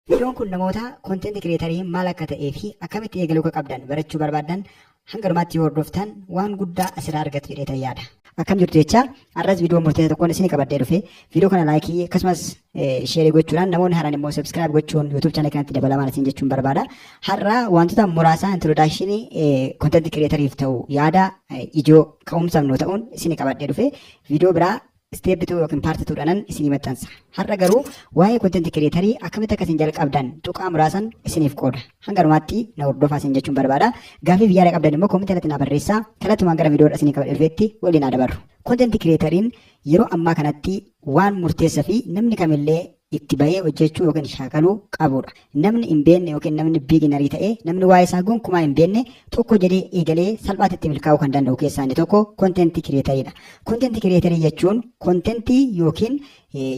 Viidiyoon kun namoota content creatorii maal akka ta'ee fi akkamitti eegaluu akka qabdan barachuu barbaadan hanga dhumaatti yoo hordoftan waan guddaa asirraa argattu jedhee yaada. Akkam jirtu jecha, har'as viidiyoo murteessaa tokkoon isin qabadhee dhufe. Viidiyoo kana like akkasumas share gochuudhaan, namoonni haaraan immoo subscribe gochuun YouTube channel kanatti dabalamaan isin jechuun barbaada. Har'a wantoota muraasa introduction content creatoriif ta'u, yaada ijoo ka'umsaaf nu ta'uun isin qabadhee dhufe. Viidiyoo biraa step 2 yookiin part 2 dhanan isinii maxxansa. Har'a garuu waa'ee content creatorii akkamitti akka isin jalqabdan tuqaa muraasan isiniif qooda. Hanga dhumaatti na hordofaa isin jechuun barbaada. Gaaffii fi yaada qabdan immoo comment irratti na barreessaa. Kallattumaan gara viidiyoodha isinii qabadhee dhufeetti waliin haa dabarru. Content creatoriin yeroo ammaa kanatti waan murteessaa fi namni kamillee itti bahee hojjechuu yookiin shaakaluu qabudha. Namni hin beekne yookiin namni beginnerii ta'e, namni waa'ee isaa gonkumaa hin beekne tokko jedhee eegalee salphaatti itti milkaa'uu kan danda'u keessaa inni tokko content creatoriidha. Content creatorii jechuun contentii yookiin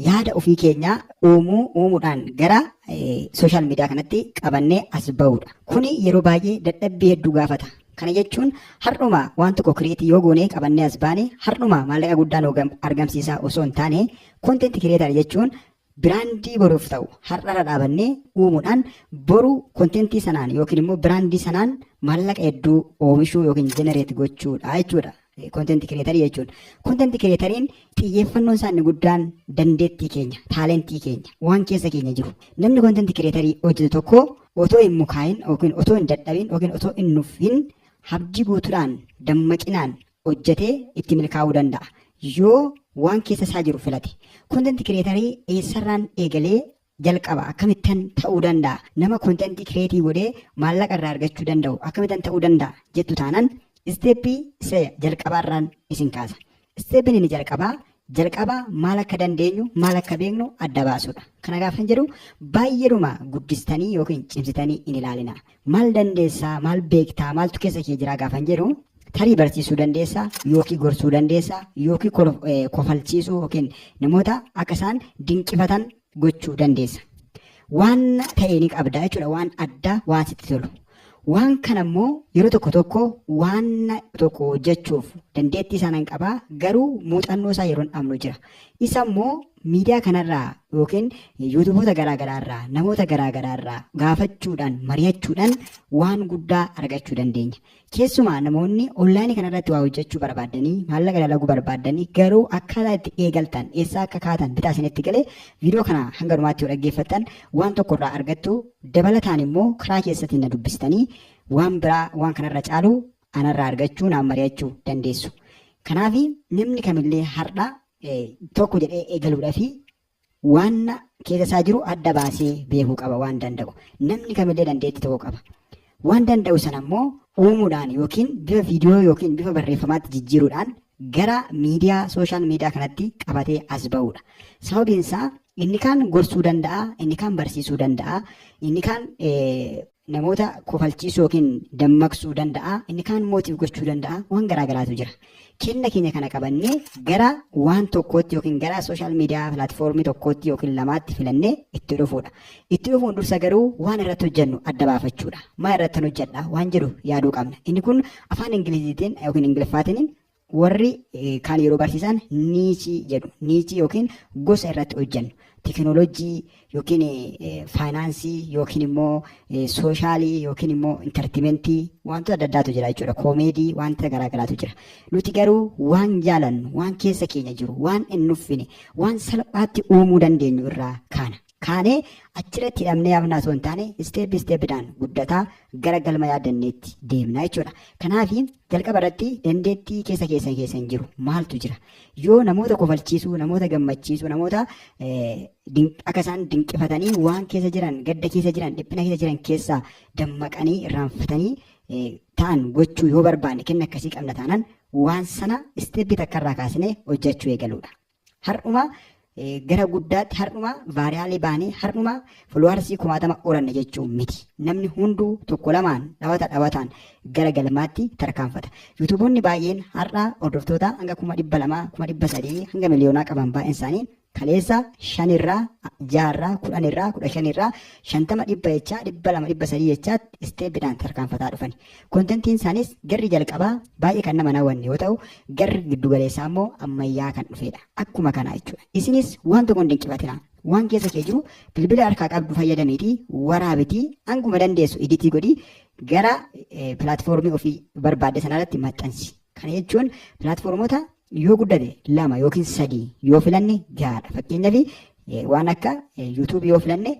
yaada ofii keenyaa uumuu uumuudhaan gara social media kanatti qabannee as bahudha. Kuni yeroo baay'ee dadhabbii hedduu gaafata. Kana jechuun har'uma waan tokko create yoo goone qabannee as baane har'uma maallaqa guddaa nu argamsiisaa osoo hin taane, content creator jechuun brandii boruuf ta'u har'arra dhaabannee uumuudhaan boru contentii sanaan yookiin immoo brandii sanaan maallaqa hedduu oomishuu yookiin generate gochuudha jechuudha. Content creatorii jechuun. Content creatoriin xiyyeeffannoon isaa inni guddaan dandeettii keenya, talentii keenya, waan keessa keenya jiru. Namni content creatorii hojjetu tokko otoo hin mukaayin yookiin otoo hin dadhabin yookiin otoo hin nuffin abdii guutuudhaan dammaqinaan hojjetee itti milkaa'uu danda'a. Yoo waan keessa isaa jiru filate. Content creatorii eessarraan eegalee jalqaba, akkamittan ta'uu danda'a, nama contentii create godhee maallaqa irraa argachuu danda'u akkamittan ta'uu danda'a jettu taanaan, stepii isa jalqabaarraan isin kaasa. Stepiin inni jalqabaa jalqaba maal akka dandeenyu, maal akka beeknu adda baasuudha. Kana gaafan jedhu baay'eedhuma guddistanii yookiin cimsitanii hin ilaalina. Maal dandeessaa, maal beektaa, maaltu keessa kee jiraa gaafan jedhu, tarii barsiisuu dandeessaa yookiin gorsuu dandeessaa yookiin kofalchiisuu yookiin namoota akka isaan dinqifatan gochuu dandeessa. Waan ta'e ni qabda jechuudha, waan addaa, waan sitti tolu. Waan kana immoo yeroo tokko tokko waan tokko hojjechuuf dandeettii isaa nan qabaa, garuu muuxannoo isaa yeroo dhabnu jira. Isa immoo miidiyaa kanarraa yookiin YouTubeoota garaagaraarraa, namoota garaagaraarraa gaafachuudhaan, mari'achuudhaan waan guddaa argachuu dandeenya. Keessumaa namoonni onlineii kanarratti waa hojjechuu barbaaddanii, maallaqa dalaguu barbaaddanii, garuu akkaataa itti eegaltan, eessaa akka kaatan bitaa isinitti galee, viidiyoo kana hanga dhumaatti yoo dhaggeeffattan waan tokko irraa argattu. Dabalataan immoo karaa keessatti na dubbistanii waan biraa, waan kanarra caalu anarraa argachuu, naan mari'achuu dandeessu. Kanaaf namni kamillee har'a tokko jedhee eegaluudhaa fi waan keessa isaa jiru adda baasee beekuu qaba waan danda'u. Namni kamillee dandeettii tokko qaba. Waan danda'u sana immoo uumuudhaan yookiin bifa viidiyoo yookiin bifa barreeffamaatti jijjiiruudhaan gara miidiyaa social media kanatti qabatee as ba'uudha. Sababiin isaa inni kaan gorsuu danda'a, inni kaan barsiisuu danda'a, inni kaan namoota kofalchiisuu yookiin dammaqsuu danda'a, inni kaan motive gochuu danda'a, waan garaa garaatu jira. Kenna keenya kana qabannee gara waan tokkootti yookiin gara social media platformii tokkootti yookiin lamaatti filannee itti dhufuudha. Itti dhufuun dursa garuu waan irratti hojjennu adda baafachuudha. Maal irratti hojjedha waan jedhu yaaduu qabna. Inni kun afaan Ingiliziitiin yookiin Ingiliffaatiin warri kaan yeroo barsiisan niche jedhu. Niche yookiin gosa irratti hojjennu. Teekinooloojii yookiin faayinaansii yookiin immoo socialii yookiin immoo entertainmentii, wantoota adda addaatu jira jechuudha. Comedy, wanta garaa garaatu jira. Nuti garuu waan jaalannu, waan keessa keenya jiru, waan hin nuffine, waan salphaatti uumuu dandeenyu irraa kaana. Kaanee achirratti hidhamnee hafnaa osoo hin taane, step stepiidhaan guddataa gara galma yaadanneetti deemna jechuudha. Kanaaf jalqaba irratti dandeettii keessa keessan keessa hin jiru maaltu jira? Yoo namoota kofalchiisuu, namoota gammachiisuu, namoota akka isaan dinqifatanii waan keessa jiran, gadda keessa jiran, dhiphina keessa jiran keessaa dammaqanii irraanfatanii ta'an gochuu yoo barbaanne, kenna akkasii qabna taanaan, waan sana stepii takkarraa kaasnee hojjechuu eegaluudha. Har'uma gara guddaatti, har'uma viralii baanee, har'uma followersii 10,000 horanne jechuun miti. Namni hunduu tokko lamaan dhawata dhawataan gara galmaatti tarkaanfata. YouTubeoonni baay'een har'a hordoftoota hanga 200,000, 300,000, hanga miliyoonaa qaban baay'een isaanii kaleessa shanirraa, ja'arraa, 10rraa, 15rraa, 50, 100 jechaa, 200, 300 jechaa stepiidhaan tarkaanfataa dhufan. Contentiin isaanis garri jalqabaa baay'ee kan nama hawwanne yoo ta'u, garri giddugaleessaa immoo ammayyaa kan dhufedha. Akkuma kanaa jechuudha. Isinis waan tokko hin dinqifatina. Waan keessa kee jiru bilbila harkaa qabdu fayyadamiitii waraabitii hanguma dandeessu edit godhii gara platform ofii barbaadde sanarratti maxxansi. Kana jechuun platformoota yoo guddate lama yookiin sadii yoo filanne gahaadha. Fakkeenyaaf, waan akka YouTube yoo filanne,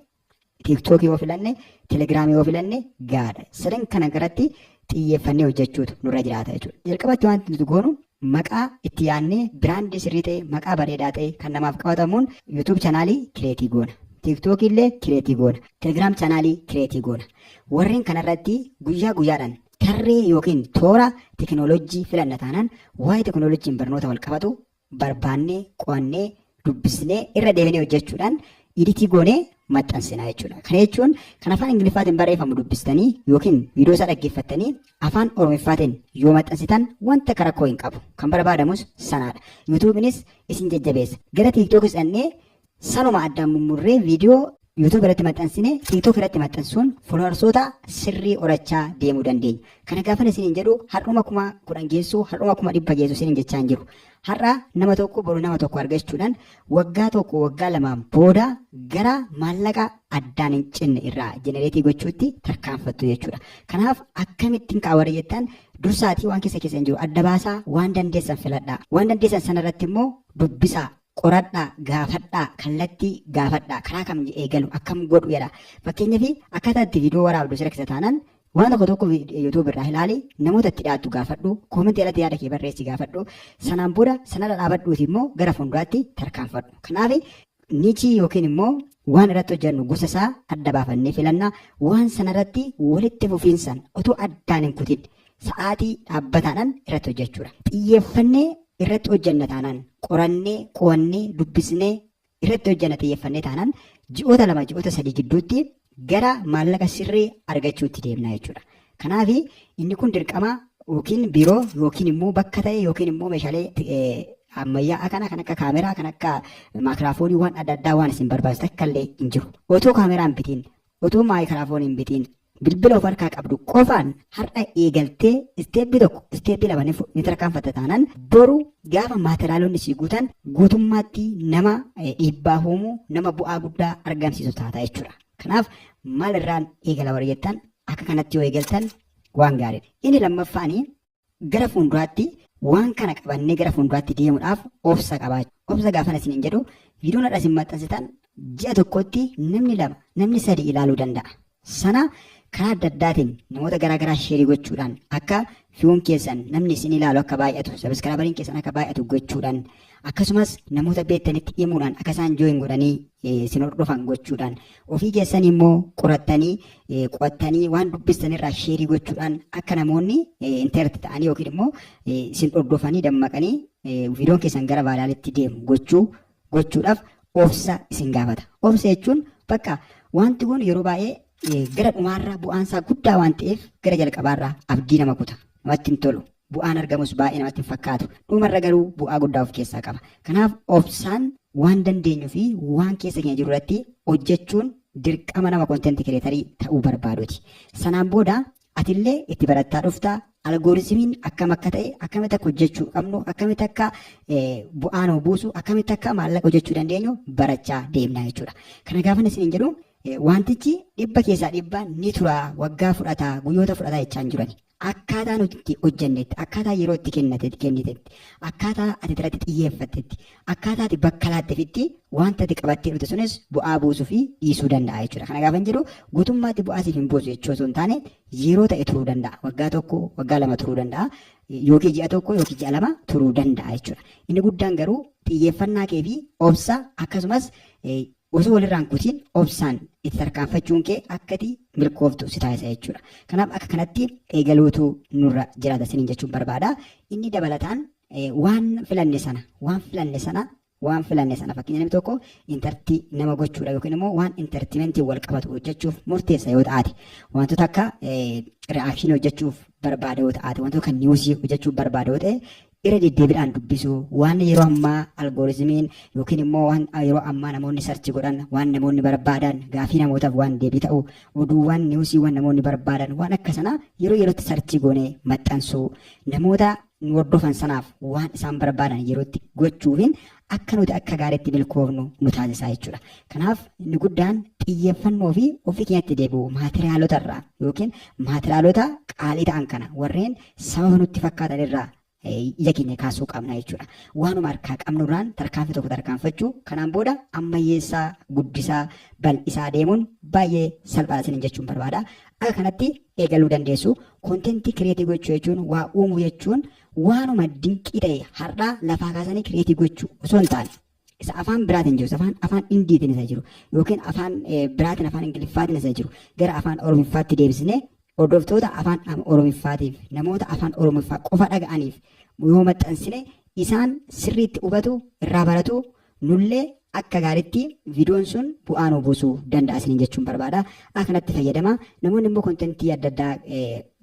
TikTok yoo filanne, Telegram yoo filanne gahaadha. Sadan kana garatti xiyyeeffannee hojjechuutu nurra jiraata jechuudha. Jalqabatti wanti nuti goonu maqaa itti yaadnee, brand sirrii ta'e, maqaa bareedaa ta'e kan namaaf qabatamuun YouTube channel create goona. TikTok illee create goona. Telegram channel create goona. Warreen kanarratti guyyaa guyyaadhaan tarree yookiin toora teekinooloojii filanna taanaan, waa'ee teekinooloojiin barnoota wal qabatu barbaannee, qo'annee, dubbisnee, irra deebinee hojjechuudhaan edit goonee maxxansina jechuudha. Kana jechuun kan afaan Ingiliffaatiin barreeffamu dubbistanii yookiin viidiyoo isaa dhaggeeffattanii afaan Oromiffaatiin yoo maxxansitan wanta rakkoo hin qabu. Kan barbaadamus sanaadha. YouTubeinis isin jajjabeessa. Gara TikTokis dhannee sanuma addaan mummurree viidiyoo YouTube irratti maxxansine TikTok irratti maxxansuun followersoota sirrii horachaa deemuu dandeenya. Kana gaafa isiniin jedhu har'uma 10,000 geessu, har'uma 100,000 geessu isiniin jechaa hin jiru. Har'a nama tokko, boru nama tokko argachuudhaan waggaa tokko, waggaa lamaan booda gara maallaqa addaan hin cinne irraa generate gochuutti tarkaanfattu jechuudha. Kanaaf akkamittiin kaawwara jettan, dursaatii waan keessa keessan jiru adda baasaa, waan dandeessan filadhaa. Waan dandeessan sanarratti immoo dubbisaa, qoradhaa, gaafadhaa, kallattii gaafadhaa, karaa kam eegalu, akkam godhu jedha. Fakkeenyaaf, akkaataa itti viidiyoo waraabdu sira keessa taanaan, waan tokko tokko YouTube irraa ilaali, namoota itti dhiyaattu gaafadhu, comment irratti yaada kee barreessi gaafadhu, sanaan booda sanarra dhaabadhuuti immoo gara fuulduraatti tarkaanfadhu. Kanaaf niche yookiin immoo waan irratti hojjennu gosa isaa adda baafannee filanna, waan sanarratti walitti fufiinsaan otoo addaan hin kutin sa'aatii dhaabbataadhaan irratti hojjechuudha. Xiyyeeffannee irratti hojjenna taanaan, qorannee, qo'annee, dubbisnee irratti hojjenna xiyyeeffannee taanaan, ji'oota 2, ji'oota 3 gidduutti gara maallaqa sirrii argachuutti deemna jechuudha. Kanaaf inni kun dirqama yookiin biiroo yookiin immoo bakka ta'e yookiin immoo meeshaalee ammayyaa kana kan akka kaameraa, kan akka maayikiraafoonii, waan adda addaa waan isin barbaachisu takka illee hin jiru. Otoo kaameraa hin bitiin, otoo maayikiraafoonii hin bitiin, bilbila of harkaa qabdu qofaan har'a eegaltee step tokko, step lama ni tarkaanfatta taanaan, boru gaafa materialonni si guutan guutummaatti nama dhiibbaa uumuu, nama bu'aa guddaa argamsiisu taata jechuudha. Kanaaf maal irraan eegala warri jettan, akka kanatti yoo eegaltan waan gaariidha. Inni lammaffaanii gara fuulduraatti waan kana qabannee gara fuulduraatti deemuudhaaf obsa qabaachuu. Obsa gaafan isiniin jedhu, viidiyoon har'a isin maxxansitan ji'a tokkotti namni lama, namni sadi ilaaluu danda'a. Sana karaa adda addaatiin namoota garaa garaa share gochuudhaan akka viewun keessan, namni isin ilaalu akka baay'atu, subscriberiin keessan akka baay'atu gochuudhaan, akkasumas namoota beektanitti himuudhaan akka isaan join godhanii isin hordofan gochuudhaan, ofii keessan immoo qorattanii qo'attanii waan dubbistan irraa share gochuudhaan akka namoonni interest ta'anii yookiin immoo isin hordofanii dammaqanii viidiyoon keessan gara viralitti deemu gochuudhaaf obsa isin gaafata. Obsa jechuun bakka wanti kun yeroo baay'ee gara dhumaarraa bu'aan isaa guddaa waan ta'eef gara jalqabaarraa abdii nama kuta. Namatti hin tolu. Bu'aan argamus baay'ee namatti hin fakkaatu. Dhumarra garuu bu'aa guddaa of keessaa qaba. Kanaaf obsaan waan dandeenyuu fi waan keessa keenya jiru irratti hojjechuun dirqama nama content creator ta'uu barbaaduti. Sanaan booda atillee itti barattaa dhuftaa, algorithmiin akkam akka ta'e, akkamitti akka hojjechuu qabnu, akkamitti akka bu'aa nu buusu, akkamitti akka maallaqa hojjechuu dandeenyu barachaa deemna jechuudha. Kana gaafa isiniin jedhu, wantichi 100% ni tura, waggaa fudhataa, guyyoota fudhataa jechaa hin jirani. Akkaataa nuti itti hojjennetti, akkaataa yeroo itti kennitetti, akkaataa ati irratti xiyyeeffattetti, akkaataa ati bakka laattefitti wanta ati qabattee dhufte sunis bu'aa buusuu fi dhiisuu danda'a jechuudha. Kana gaafa jedhu guutummaatti bu'aa siif hin buusu jechuu osoo hin taane, yeroo ta'e turuu danda'a. Waggaa tokko, waggaa 2 turuu danda'a. Yookiin ji'a tokko yookiin ji'a 2 turuu danda'a jechuudha. Inni guddaan garuu xiyyeeffannaa kee fi obsa, akkasumas osoo walirraan kutiin obsaan itti tarkaanfachuun kee akkati milkooftu si taasisa jechuudha. Kanaaf akka kanatti eegaluutu nurra jiraata isiniin jechuun barbaada. Inni dabalataan waan filanne sana, fakkeenya namni tokko entertain nama gochuudha yookiin immoo waan entertainmentii wal qabatu hojjechuuf murteessa yoo ta'ate, wantoota akka reaction hojjechuuf barbaada yoo ta'ate, wantoota akka news hojjechuuf barbaada yoo ta'e, irra deddeebiidhaan dubbisuu, waan yeroo ammaa algorithmiin yookiin immoo waan yeroo ammaa namoonni search godhan, waan namoonni barbaadan, gaafii namootaaf waan deebii ta'u, oduuwwan, newsiiwwan namoonni barbaadan, waan akka sanaa yeroo yerootti search goonee maxxansuu, namoota nu hordofan sanaaf waan isaan barbaadan yerootti gochuufin akka nuti akka gaariitti milkoofnu nu taasisaa jechuudha. Kanaaf inni guddaan xiyyeeffannoo fi ofii keenyatti deebi'u maateriyaalota irraa yookiin maateriyaalota qaalii ta'an kana warreen sababa nutti fakkaatan irraa ija keenya kaasuu qabna jechuudha. Waanuma harkaa qabnurraan tarkaanfii tokko tarkaanfachuu kanaan booda ammayyeessaa, guddisaa, bal'isaa deemuun baay'ee salphaadha isiniin jechuun barbaada. Akka kanatti eegaluu dandeessu. Content create gochuu jechuun, waa uumuu jechuun, waanuma dinqii ta'e har'aa lafaa kaasanii create gochuu osoo hin taane, isa afaan biraatiin jiru, afaan Indiitiin isa jiru yookiin afaan biraatiin, afaan Ingiliffaatiin isa jiru gara afaan Oromiffaatti deebisnee hordoftoota afaan Oromiffaatiif, namoota afaan Oromiffaa qofa dhaga'aniif yoo maxxansine, isaan sirriitti hubatu, irraa baratu, nullee akka gaariitti viidiyoon sun bu'aa nu buusuu danda'a isiniin jechuun barbaada. Akka kanatti fayyadama. Namoonni immoo content adda addaa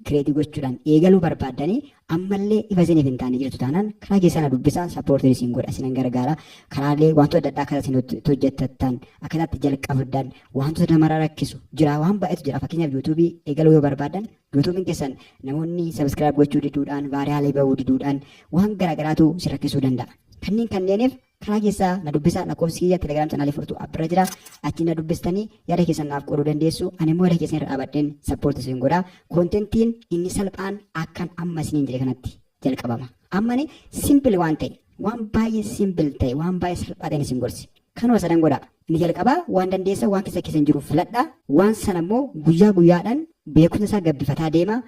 create gochuudhaan eegaluu barbaaddanii ammallee ifa isiniif hin taane jirtu taanaan, karaa keessan na dubbisaa, support isin godha, isinan gargaara. Karaalee wantoota adda addaa akkaataa isin itti hojjettan, akkaataa itti jalqabdan, wantoota namarraa rakkisu jira, waan baay'eetu jira. Fakkeenyaaf, YouTube eegaluu yoo barbaadan, YouTubeiin keessan namoonni subscribe gochuu diduudhaan, viral bahuu diduudhaan waan garaagaraatu si rakkisuu danda'a. Kanneeniif karaa keessaa na dubbisaa. Lakkoofsi kiyya Telegram channel furtuu abbira jira. Achi na dubbistanii yaada keessan naaf qooduu dandeessu. Ani immoo yaada keessan irra dhaabadheen support isin godha. Contentiin inni salphaan akkan amma isiniin jedhe kanatti jalqabama. Ammani simple waan ta'e, waan baay'ee simple ta'e, waan baay'ee salphaa ta'e isin gorsi. Kanuma sadan godha. Inni jalqabaa waan dandeessa, waan keessa keessan jiru filadhaa. Waan sana immoo guyyaa guyyaadhaan beekumsa isaa gabbifataa deema.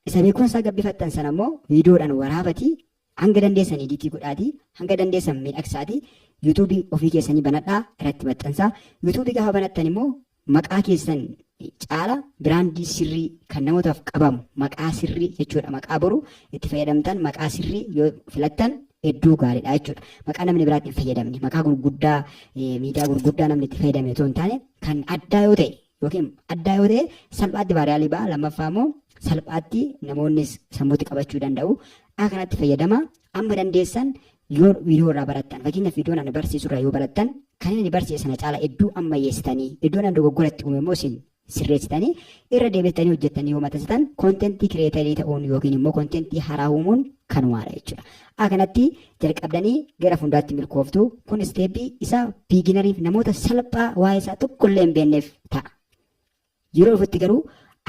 Isa beekumsa isaa gabbifattan sana immoo viidiyoodhaan waraabatii, hanga dandeessan edit godhaatii, hanga dandeessan miidhagsaatii, YouTube ofii keessanii banadhaa, irratti maxxansaa. YouTube gaafa banattan immoo maqaa keessan caala brand sirrii kan namootaaf qabamu, maqaa sirrii jechuudha. Maqaa boru itti fayyadamtan, maqaa sirrii yoo filattan hedduu gaariidha jechuudha. Maqaa namni biraatti hin fayyadamne, maqaa gurguddaa miidiyaa gurguddaa namni itti fayyadame otoo hin taane, kan addaa yoo ta'e yookiin addaa yoo ta'e salphaatti viral ba'a. Lammaffaa immoo salphaatti namoonnis sammuutti qabachuu danda'u. Akka kanatti fayyadama. Amma dandeessan yoo viidiyoo irraa barattan, fakkeenyaaf viidiyoon ani barsiisu irraa yoo barattan, kan inni barsiise sana caala hedduu ammayyeessitanii, iddoon ani dogoggora itti uume immoo isin sirreessitanii irra deebitanii hojjettanii yoo maxxansitan, content creator ta'uun yookiin immoo content haaraa uumuun kanumaadha jechuudha. Akka kanatti jalqabdanii gara fuulduraatti milkooftu. Kun step isa beginneriif, namoota salphaa waa'ee isaa tokkollee hin beekneef ta'a. Yeroo dhufutti garuu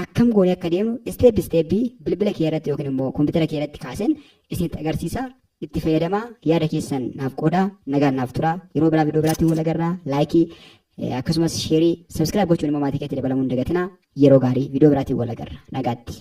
akkam goonee akka deemnu step step bilbila kee irratti yookiin immoo kompiitara kee irratti kaaseen isinitti agarsiisa. Itti fayyadamaa, yaada keessan naaf qoodaa, nagaan naaf tura. Yeroo biraa viidiyoo biraatti wal agarraa. Like, akkasumas share, subscribe gochuun immoo maatii keetti dabalamuu hin dagatinaa. Yeroo gaarii, viidiyoo biraatiin wal agarra. Nagaatti.